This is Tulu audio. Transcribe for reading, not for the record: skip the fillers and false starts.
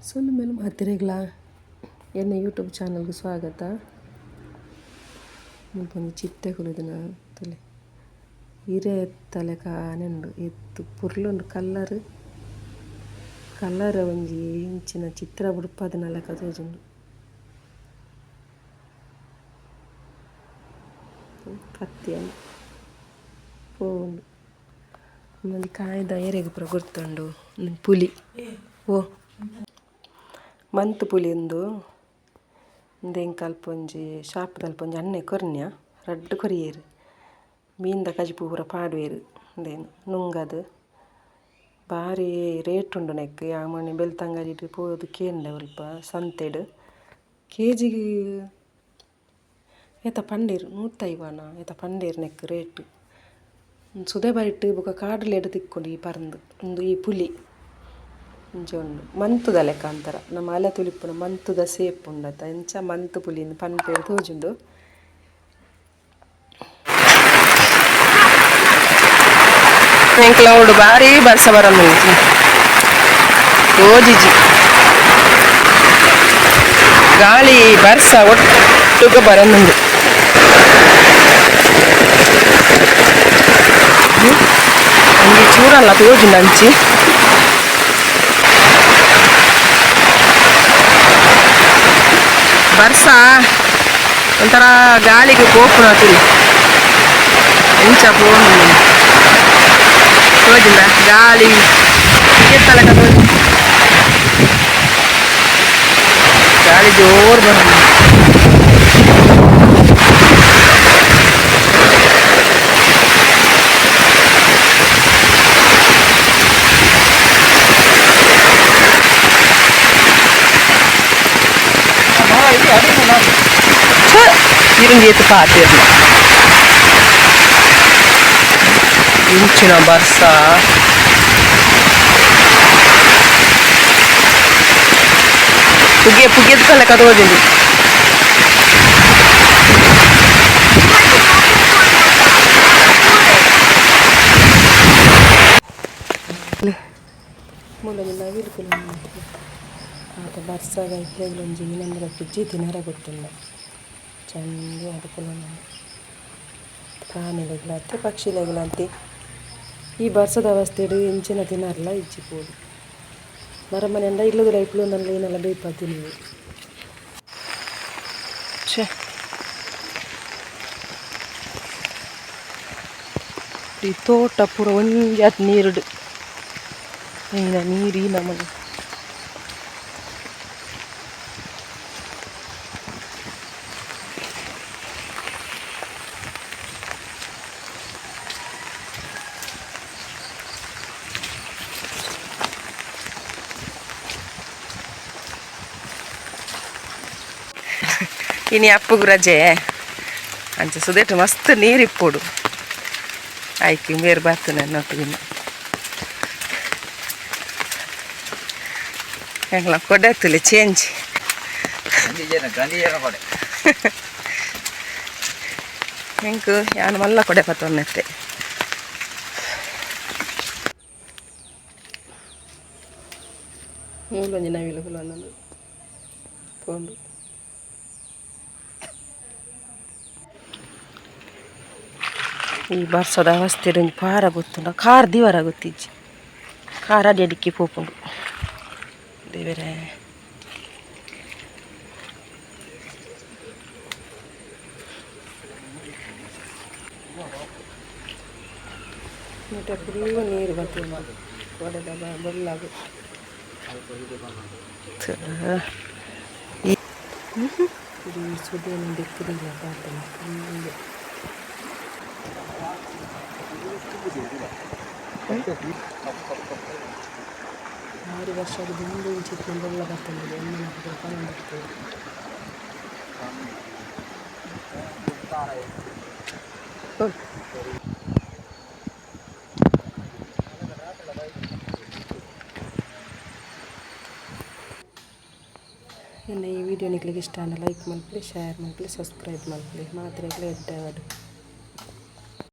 ಸೊಲ್ಮೆಲು ಮಾತೆರೆಗ್ಲಾ ಎನ್ನ ಯೂಟ್ಯೂಬ್ ಚಾನಲ್ಗೆ ಸ್ವಾಗತ. ಮುಲ್ಪ ಒಂಜಿ ಚಿಟ್ಟೆ ಕುಲ್ಲುದಿನ ತೂಲೆ, ಇರೆ ತಲೆಕಾನೆ ಉಂಡು, ಏತ್ ಪೊರ್ಲುಂಡು ಕಲರ್ ಕಲರ್ ಒಂಜಿ ಇಂಚಿನ ಚಿತ್ರ ಬುಡ್ಪಾದಿನ ಲೆಕ ತೋಜುಂಡು. ಪತ್ತಿಯೆರ್ ಪೋವುಂಡು. ಉಂದೊಂಜಿ ಕಾಯಿದ ಏರೆಗ್ ಪೂರ ಗೊತ್ತುಂಡು ಪುಲಿ ಓ ಮಂತ್ ಪುಲಿ ಉಂದು. ಉಂದು ಎಂಕ್ ಅಲ್ಪ ಒಂಜಿ ಶಾಪ್ ದಲ್ಪ ಒಂಜಿ ಅಣ್ಣೆ ಕೊರ್ನ್ಯ ರಡ್ಡ್ ಕೊರಿಯೆರ್. ಮೀನ್ದ ಕಜಿಪು ಪೂರ ಪಾಡುವೆರ್ ಉಂದೆನ್ ನುಂಗದ್. ಬಾರಿ ರೇಟ್ ಉಂಡು ನೆಕ್ಕ್. ಯಾನ್ ಮೊನ್ನೆ ಬೆಲ್ತಂಗಡಿಡ್ ಪೋದು ಕೇಂಡೆ ಒಲ್ಪ ಸಂತೆಡ್ ಕೆಜಿಗ್ ಏತ ಪಂಡೆರ್ 150 ಏತ ಪಂಡೆರ್ ನೆಕ್ಕ್ ರೇಟ್. ಸುದೆ ಬರಿಟ್ ಬೊಕ ಕಾಡುಲೆಡ್ ತಿಕ್ಕುಂಡು ಈ ಪರ್ಂದ್ ಉಂದು ಈ ಪುಲಿ ಇಂಚ ಉಂಡು ಮಂತುದ ಲೆಕ್ಕ ಅಂತರ ನಮ್ಮ ಅಲೆ ತುಲಿಪುನ ಮಂತುದ ಸೇಪ್ ಉಂಡತ ಇಂಚ ಮಂತ್ ಪುಲಿನ್ ಪನ್ಪೆರ್ ತೋಜುಂಡು. ಎಂಕ್ಲ ಓಡು ಬಾರಿ ಬರ್ಸ ಬರೊಂದುಂಡು ತೋಜಿಜಿ. ಗಾಳಿ ಬರ್ಸ ಒಟ್ಟುಗು ಬರೊಂದುಂಡು. ಒಂಜಿ ಚೂರಲ್ಲ ತೋಜುಂಡು ಅಂಚಿ. ಬರ್ಸ ಒಂಥರ ಗಾಳಿಗೆ ಪೋಪುನ ತುಲಿ ಎಂಚ ಪೋಂಡು ತೋಜುಂಡ ಗಾಳಿ ತಲಕ ತೋಜು, ಗಾಳಿ ಜೋರು ಬರೋದು. ಇರುಂಜಿ ಪಾತೆರ್ನ ಇಂಚಿನ ಬರ್ಸ. ಪುಗೆ ಪುಗೆದ ತಲೆಕ ತೋಜುಂಡು. ಮೂಲೊಂಜಿ ನವಿಲು ಕುಲ್ಲೊಂದುಂಡು. ಆತ ಬರ್ಸಗ ಇತ್ತೆಗ್ಲೊಂಜಿ ಇನ್ನೊಂದು ಪುಜ್ಜಿ ತಿನರೆ ಗೊತ್ತುಂಡ ಚಂದ ಆದ್ ಕುಲ್ಲೊಂದುಂಡು. ಪ್ರಾಣಿಲೆಗ್ಲ ಅತ್ತೆ ಪಕ್ಷಿಲೆಗ್ಲ ಅಂತೆ ಈ ಬರ್ಸದ ಅವಸ್ಥೆಡ್ ಇಂಚಿನ ತಿನರ್ಲ ಇಜ್ಜಿ ಪೋದು. ನರಮನೆ ಇಲ್ಲದ ಇಪ್ಪುಲೊಂದಲ್ಲ ಏನೆಲ್ಲ ಬೇಯ್ಪಾದ್ ತಿನ್ನುವೆರ್. ಛೆ ಈ ತೋಟ ಪೂರ ಒಂಜಿ ನೀರುಡು ಐನ ನೀರು ಈ ನಮನೆ. ಇನಿ ಅಪ್ಪುಗು ರಜೆ ಅಂಚ ಸುದೇಟ್ ಮಸ್ತ್ ನೀರು ಇಪ್ಪೊಡು. ಆಯ್ಕೆ ಬೇರೆ ಬರ್ತದೆ ನೊಟ್ಟಿಗಿನ ಎಂಕ್ಲ ಕೊಡೆ ತುಲೆ ಚೇಂಜ್. ಎಂಕ್ ಯಾನ್ ಮಲ್ಲ ಕೊಡೆ ಪತ್ತೊಂದಿತ್ತೆ. ಮೂಲೊಂಜಿ ನವಿಲು ಕುಲ್ಲೊಂದುಂಡು ಪೋಂಡು. ಈ ಬರ್ಸದ ಅವಸ್ಥೆಡ್ ಒಂಜಿ ಪಾರ ಗೊತ್ತುಂಡ ಕಾರ್ ದಿವರ ಗೊತ್ತಿಜ್ಜಿ. ಕಾರ್ ಅಡಿ ಅಡಿಕೆ ಪೋಪುಂಡು ದೇವೆರೆ. ಪೂರ ನೀರು ಬರ್ತದೆ ಕೋಡೆದ ಬೊಲ್ಲಾಗು. ಸುದೆನ್ ದೆಕ್ಕುದಿಲ್ಲ ಪಾಡ್ದನ ಫುಲ್ಲ್. ಆರು ವರ್ಷದ ದುಂಬು ಇಂಚಿತ್ತಿನ ಬೊಲ್ಲ ಬರ್ತುಂಡು ಎಮ್ಮನ ಪೂರ ಪನೊಂದಿತ್ತೆರ್. ಎನ್ನ ಈ ವಿಡಿಯೋ ನಿಕ್ಲೆಗ್ ಇಷ್ಟ ಆಂಡ ಲೈಕ್ ಮಲ್ಪುಲೆ, ಶೇರ್ ಮಲ್ಪುಲೆ, ಸಬ್ಸ್ಕ್ರೈಬ್ ಮಲ್ಪುಲೆ. ಮಾತೆರೆಗ್ಲ ಎಡ್ಡೆ ಆವಡ್.